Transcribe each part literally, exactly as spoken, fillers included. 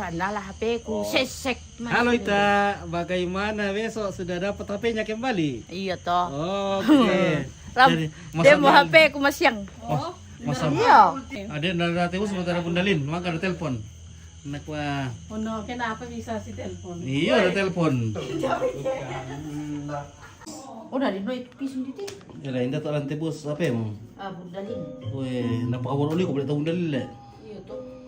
Analah H P-ku, sesek. Halo Ita, bagaimana besok sudah dapat H P-nya kembali? Iya toh. Oke. Ram, jadi, dia mau H P-ku masiang. Oh, masa iya. Ada, ada, ada, terus sementara Bundalin, maka ada telepon. Nak wah. Oh no, kenapa bisa si telepon? Iya, ada telepon. Udah di noi pisung di ti. Ya, indah tak lantai bos, apa emang? Ah, Bundalin. Weh, napa kabar oli kau boleh tahu Bundalin le? Iya toh.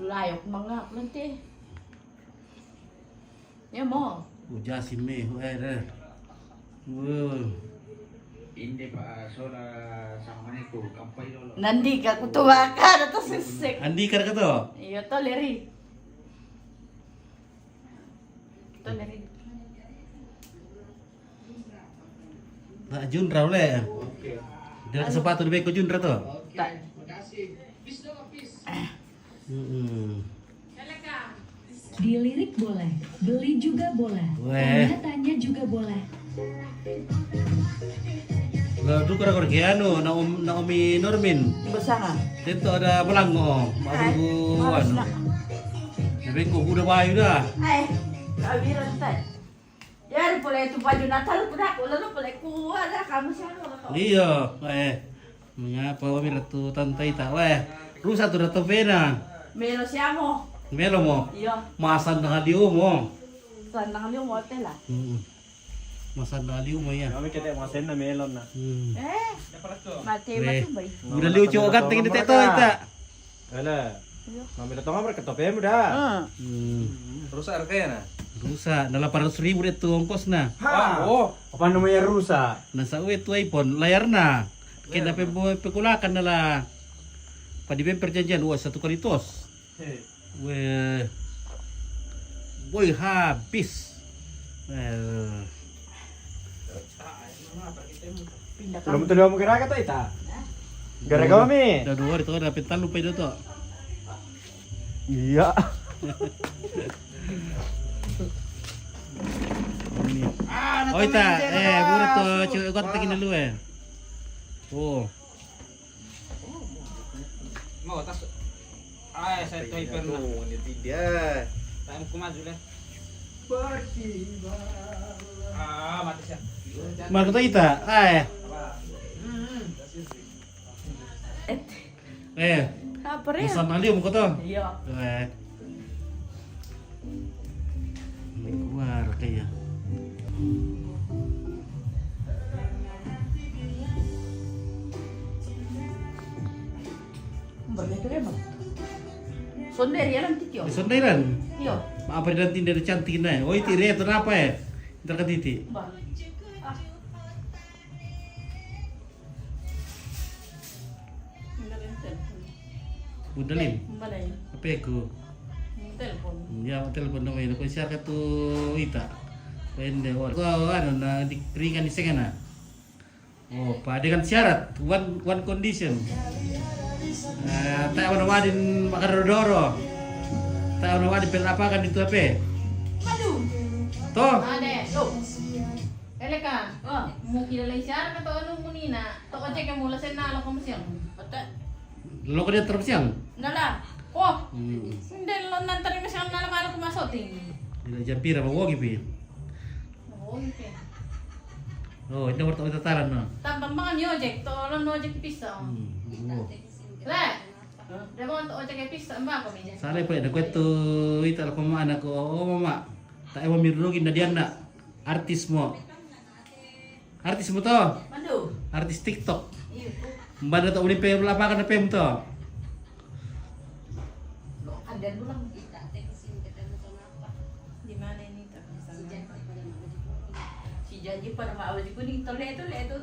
Layok mangap nanti. Ya mo. Ujasin me, eh, deh. Weh. Inde pa sola samaniku kampai lolo. Nandi ka kutuaka, dato sisik. Andi ka dato? Iya toh, Leri. Toh, Leri. Nah, Junra le. Oke. Dia sepatu di beko Junra toh? Oke. Tak. Makasih. Bis dong, bis. Mm-mm. Dilirik boleh, beli juga boleh, weh, tanya-tanya juga boleh. Lah, tu kira-kira ke anu, Naomi, Naomi Normin. Bersama. Dia tu ada belango, mak. Hai, tunggu, bagus anu. Nak. Tapi kau udah bayu dah. Hai, kau bilang tak? Ya, pole tu baju Natal pun aku, lalu pole kuat dah kamu siapa kau? Iya, eh. Mengapa wami ratu tanta ita? Weh, rusak tu ratu pena. Melo siamo? Melo mo? Iya. Masan dengan liu mo? Sandang liu mo tela. Hmm. Masan dengan liu mo ya. Kami kita masan na melon na. Hmm. Eh, mati. Weh. Mati bai. Udah liu cowok ganteng ini teto ita. Alah. Iya. Mami datang apa ketope muda? Hmm. Rusak harganya na. Rusak, na delapan ratus ribu deh tu ongkos na. Ha, oh, apa namanya rusak? Na sa uwe tu iPhone, layar na. Kena pe boy pekulakan na la. Padi be perjanjian, wah, satu kali tos. Hei. Weh. Boy habis. Eh. Pindah. Belum kamu kira kata ita. Gara-gara mi. Dah dua hari tu dah pintar lupa itu tu. Iya. Ini. Oh, ita, eh, buru tu cewek kau tekin dulu eh. Oh. Mau tas. Ah, saya toy pernah. Ini tidak. Time ku maju lah. Ah, mati siya. Marco to ita, ay. Hmm. Eh. Apa rin? Masama liyo mo ko to. Iya. Eh. May kuwar kaya. Berarti itu dia, Bang. Sonder ya, lantik yo. Di sonder iran. Iyo. Apa iran tinda cantik na eh. Oh, iti re to napa eh. Ntar ka titi. Ba. Ah. Bundalin. Bundalin. Bundalin. Apa ya ku? Telepon. Ya, telepon dong ini. Ko siar ka tu ita. Pende wal. Ko anu na di ringan di sengena. Oh, pa dengan syarat, one, one condition. Eh, tak mana wadin makan doro-doro. Tak mana wadin pel apa kan itu apa? Madu. Toh? Ade, lo. Eleka. Oh, mu kira lai syarat atau anu munina? To ojek yang mula sena lo kamu siang. Otak. Lo ko dia terus siang? Nala. Oh. Hmm. Sendel lo nanti masih nala malu ke masuk ting. Ila jam pira ba wogi pi? Wogi pi. Oh, ini waktu kita taran no. Tambah mangan yo ojek, tolong no ojek pisau. Hmm. Oh. Le. Dia mau to ojek pisau mbak kami. Sale pe da kuetu ita lo ko mama ko, oh mama. Tak ewa mirugi na diana. Artis mo. Artis mo to? Mandu. Artis TikTok. Iyo. Mbak na to ulimpe lapangan apa mo to? Lo ada dulang. Di mana ini tak bisa? Si janji pada mau aja kuning tole tole itu.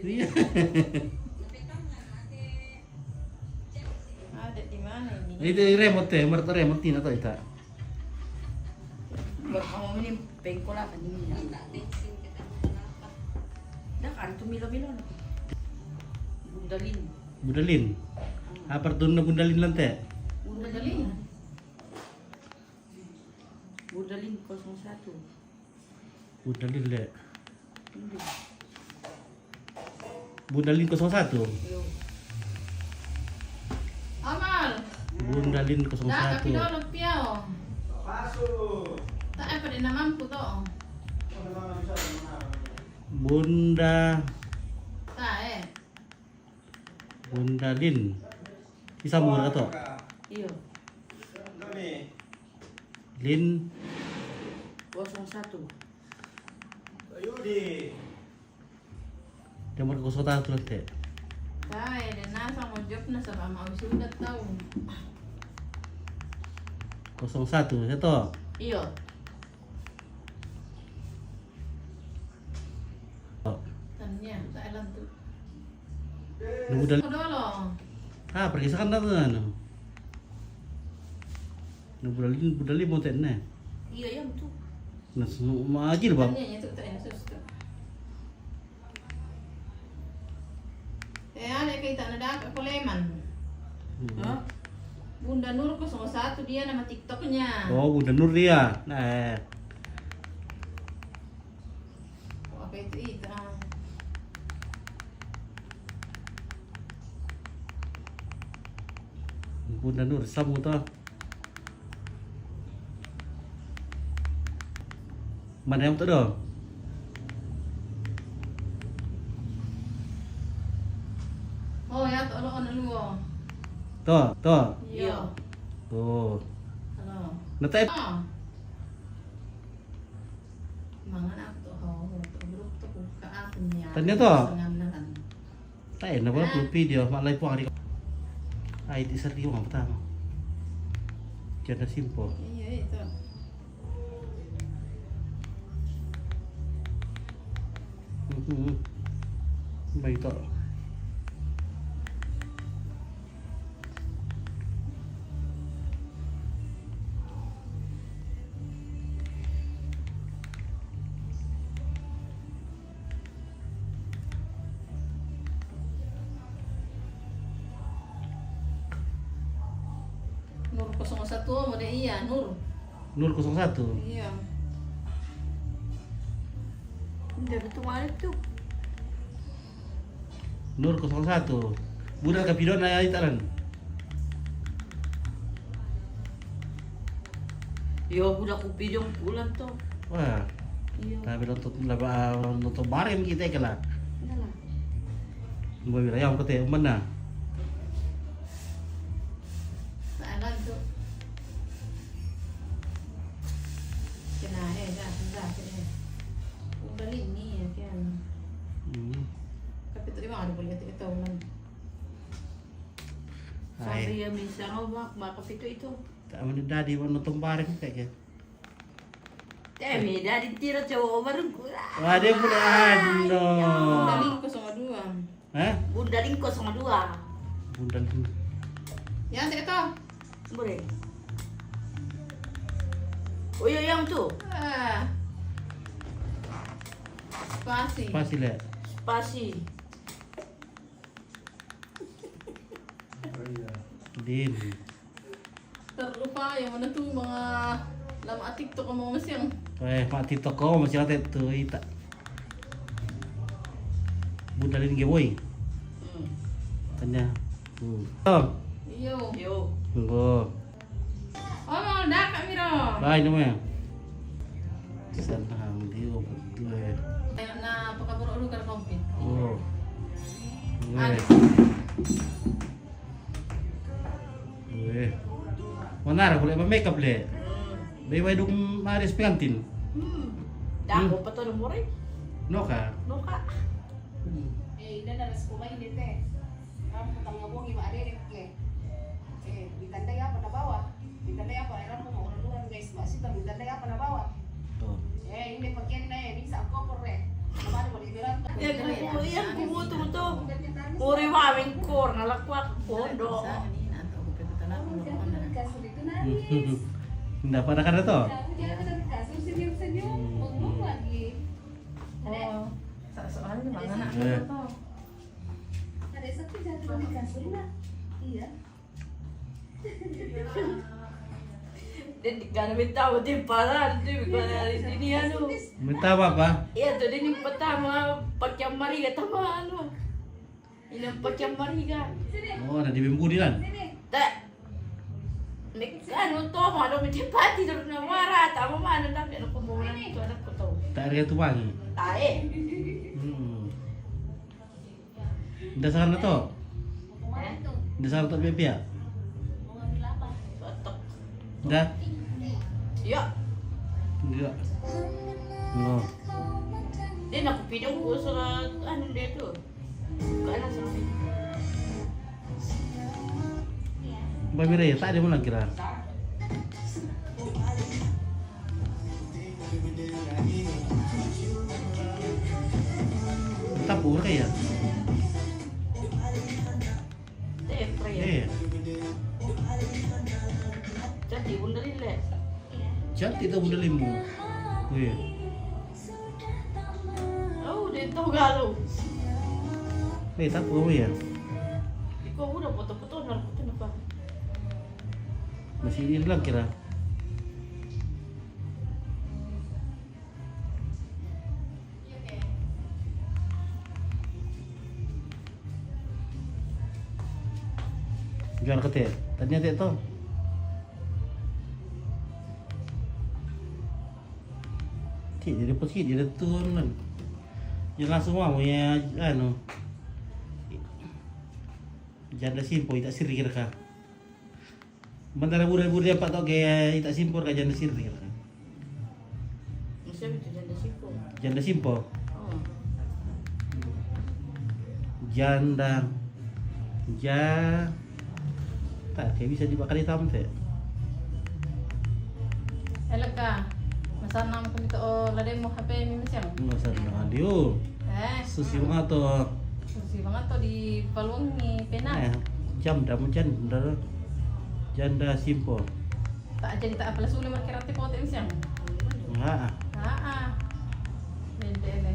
Iya. Ada di mana ini? Itu remote, merta remote ini atau ita? Buat kamu ini pengkol apa ini? Dah kan itu milo-milo. Bundalin. Bundalin. Apa tuh na Bundalin lante? Bundalin. Bundalin kosong satu. Bundalin le. Bundalin kosong satu. Amal. Bunda Lin kosong satu. Dah, tapi dulu piao. Tak apa deh namamku toh. Bunda. Tak eh. Bunda Lin. Bisa murah toh? Iyo. Lin. Kosong satu. Nomor kosong satu nanti. Tae, dan nasa mau job na sama mau sudah tahu. Kosong satu, ya toh? Iyo. Oh. Tanya, Thailand tu. Nunggu dal- Dulu. Ah, pergi sekarang dah tu, anu. Nunggu dal-, nunggu dali mau tanya. Iyo, iyo, betul. Nah, semua aja lah, Bang. Tanya, ya, tu, tanya, sus, tu. Eh, ada kita nak dah ke Koleman. Hmm. Hah? Bunda Nur kosong satu dia nama TikToknya. Oh, Bunda Nur dia. Nah, eh. Apa itu, itu, ah. Bunda Nur, sambung toh. Mana yang tu dah? Oh, ya, tu lo, lo, lo. Toh, toh. Iyo. Oh. Halo. Nanti. Ah. Mangan aku tu, oh, tu grup tu buka aku ni. Tanya toh. Sangat. Tae, na ba video, mak lai puang di. Ai, di seri wang pertama. Jadi simple. Iyo, itu. Hmm. Baik toh. Nur kosong satu, mau deh, iya, Nur. Nur kosong satu. Iya. Udah betul mana tu? Nur kosong satu. Budak ka pidon na italan. Yo, budak ku pidon pulang tu. Wah. Iyo. Tapi nonton laba, nonton bareng kita kala. Iyalah. Mau wilayah kota yang mana? Salah tu. Kena eh, dah, dah, eh. Udah ini ya kan. Hmm. Tapi tu memang ada boleh tu tahu kan. Ai. Sampai ya misalnya mak, mak kopi itu itu. Tak mana dadi mau nonton bareng kayak gitu. Temi dadi tiro cowok bareng ku. Wah, dia pula anu. Bunda Lin kosong dua. Hah? Bunda Lin kosong dua. Bunda Lin. Yang saya tahu. Boleh. Oh iya, yang tu. Ah. Spasi. Spasi, le. Spasi. Din. Terlupa yang mana tu, mga lama TikTok kamu masih yang. Eh, mak TikTok kau masih ada tu, ita. Budalin ge boy. Hmm. Tanya. Hmm. Oh. Iyo. Yo. Tunggu. Oh, mau dah, Kak Miro. Bye, namanya. Senang dia betul ya. Ayo, na, pakaburo dulu ka kompit. Oh. Aduh. Weh. Mana boleh ba makeup le. Hmm. Bae, bae dong maris pengantin. Hmm. Dah, hmm. Apa tu nomor eh? Noka. Noka. Hmm. Eh, ida dari sekolah ini teh. Kamu petang ngabongi ma adek ke. Eh, ditandai apa na bawa? Ditandai apa? Era aku mau orang luar, guys. Mak Sita ditandai apa na bawa? Oh. Eh, ini pakaian na ya, bisa aku apa re? Kemarin mau dibilang. Ya, aku, iya, aku butuh, butuh. Uri mawin kor, nalak kuat kondo. Nggak pada kada toh? Jatuh dari kasur, senyum-senyum, bengong lagi. Oh, soalnya mana? Eh. Ada satu jatuh di kasur, nak. Iya. Dan gana minta apa timparan tu, bukan hari sini anu. Minta apa, apa? Iya, tu dia ni pertama pakai mari kata anu. Ini pakai mari kan. Oh, nanti bimbu di lan. Tak. Anu to, ma do mi pati do na mara, ta mo mana tapi na ko mo na to na ko to. Tae re tu bangi. Tae. Hmm. Dasar na to. Dasar to pia-pia. Dah. Iya. Enggak. No. Dia nak pidong ko sa anu dia tu. Ka na sa. Ba mira ya, tak ada mo lang kira. Tapur kaya. Te, pre. Eh. Cantik bunda lile. Cantik tu bunda limu. Weh. Oh, dia tahu galau. Eh, tak apa ya. Iko udah foto-foto, nggak foto apa? Masih di dalam kira. Jual kete. Tanya te to. Ti, dia pun ti, dia turun kan. Dia langsung mau ya, anu. Janda simpo, ita siri kira ka. Mantara bure-bure apa to ke ita simpo ka janda siri kira ka. Maksudnya itu janda simpo. Janda simpo. Oh. Janda. Ja. Tak, kayak bisa dibakar hitam te. Eleka. Masana mo ko mi to, o, lade mo H P mi masiang. Enggak usah dengar dia. Eh. Susi banget tuh. Susi banget tuh di paluang ni pena. Eh, jam dah mo janda. Janda simpo. Tak jadi tak apa, sudah markirate pote masiang. Enggak. Ah, ah. Bende ne.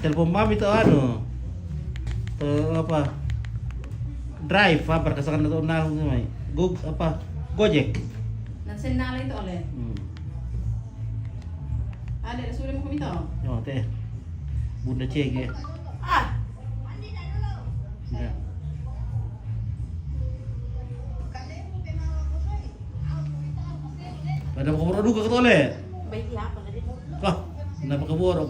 Telepon mami to anu. To apa? Drive apa, kasakan to na mai. Go apa? Gojek. Nan sennala itu oleh. Hmm. Ada sudah mo ko mi to. Yo, te. Bunda cege. Ah. Ya. Pada ko boro duka ko tole. Baik ya, apa tadi? Kah, kenapa ko boro?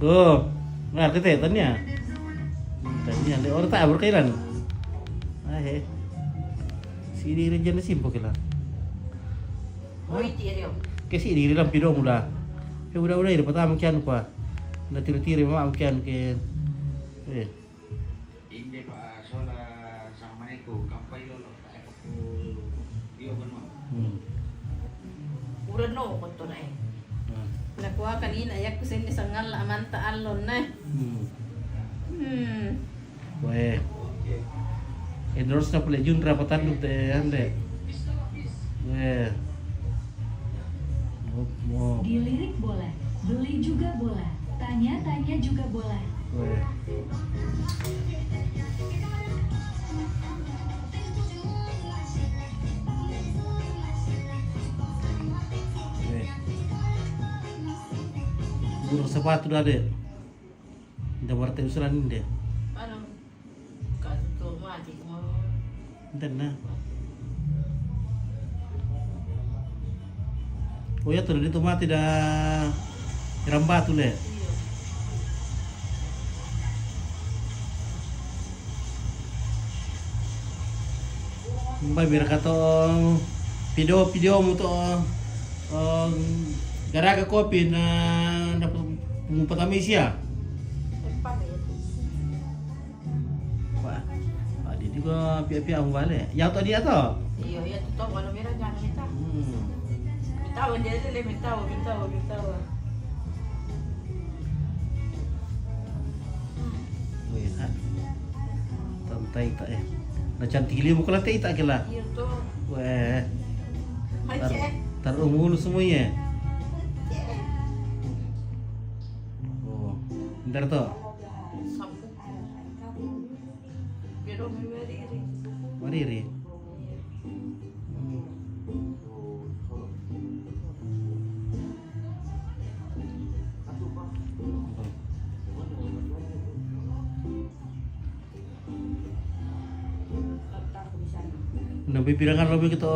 Tuh, ngerti te tanya. Tanya le orang tak berkailan. Ah, he. Sini rencana simpo kila. Oh, iti ya, Rio. Ke sini di dalam pido muda. Ke udah-udah ini pertama kian pa. Na tiri-tiri mama kian ke. Eh. Inde pa sola sama maneko, kampai lolo, pa eko pu, iyo, kan, Mak? Hmm. Ura no, koto na, eh. Hmm. Nakuakan ina, yakku sende sangalla amanta allon, eh. Hmm. Hmm. Weh. Endorse na pale Junra patanduk te, ande. Weh. Mo, mo. Dilirik boleh, beli juga boleh, tanya-tanya juga boleh. Weh. Weh. Burung sepatu dah, Dek. Nda warte usulan inde. Anu, ka tu mati mo. Nda na. Oh ya, tu nda tu mati da rambatu le. Iyo. Mbai bira ka to video, video mu to, eh, garaga kopi na, na mu patama isia. Wah, wah, dia juga pia-pia mu bale. Yang to dia to. Iyo, iya tu to, kalau mira jangan minta. Hmm. Minta dia le, minta, minta, minta. Weh, ha. Tantai tak, eh. Na cantik limu kala te ita kala. Iyo to. Weh. Tar, tar umulu semuanya. Oh, ntar to. Sapu. Mariri. Hmm. Na bibirangan lo mi kito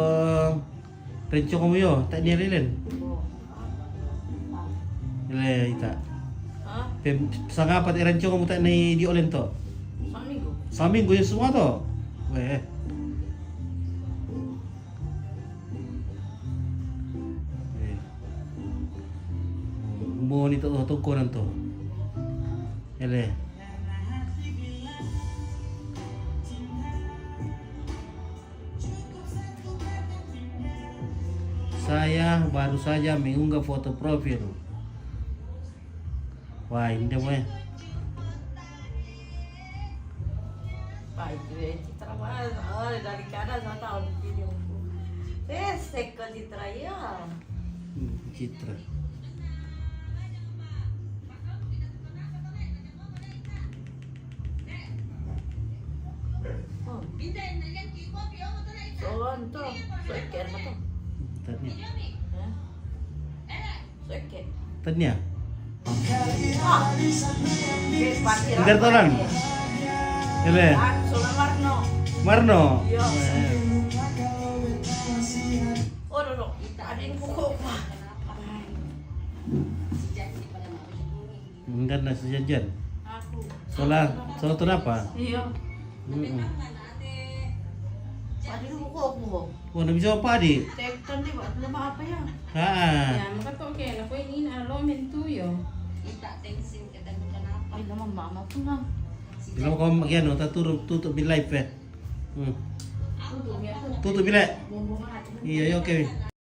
rencong mo yo, ta' ni Lelen. Ile ita. Pe, sangapa te rencong mo ta' ni di olen to? Saminggu. Saminggu yo semua to. Weh. Eh. Mo ni to tongkonan to. Ele. Saya baru saja mengunggah foto profil. Wah, ini dia, weh. Wah, itu ya, Citra, wah, oh, dari kanan saya tahu di video. Eh, seko Citra, ya. Hmm, Citra. Oh. So, anto, so, iker mo to. Tanya. Hah? So, iker. Tanya. Ah. Intertolan. Ele. Ah, so, Marno. Marno. Iya. Eh. Oh, no, no. Ada yang pokok. Enggak nasi jajan. Sola, sola tu apa? Iya. Mm-mm. Padi buku aku. Wah, na bisa apa, Dik? Tekan di buat nama apa ya? Ha. Ya, maka tu okey. Aku ini nak lo mentu yo. Kita tensing kita bukan apa. Ay, naman mama ko na. Bilang ko mag-ano, taturo, tutup mi live eh. Hmm. Tutup mi live. Iya, iya, okey.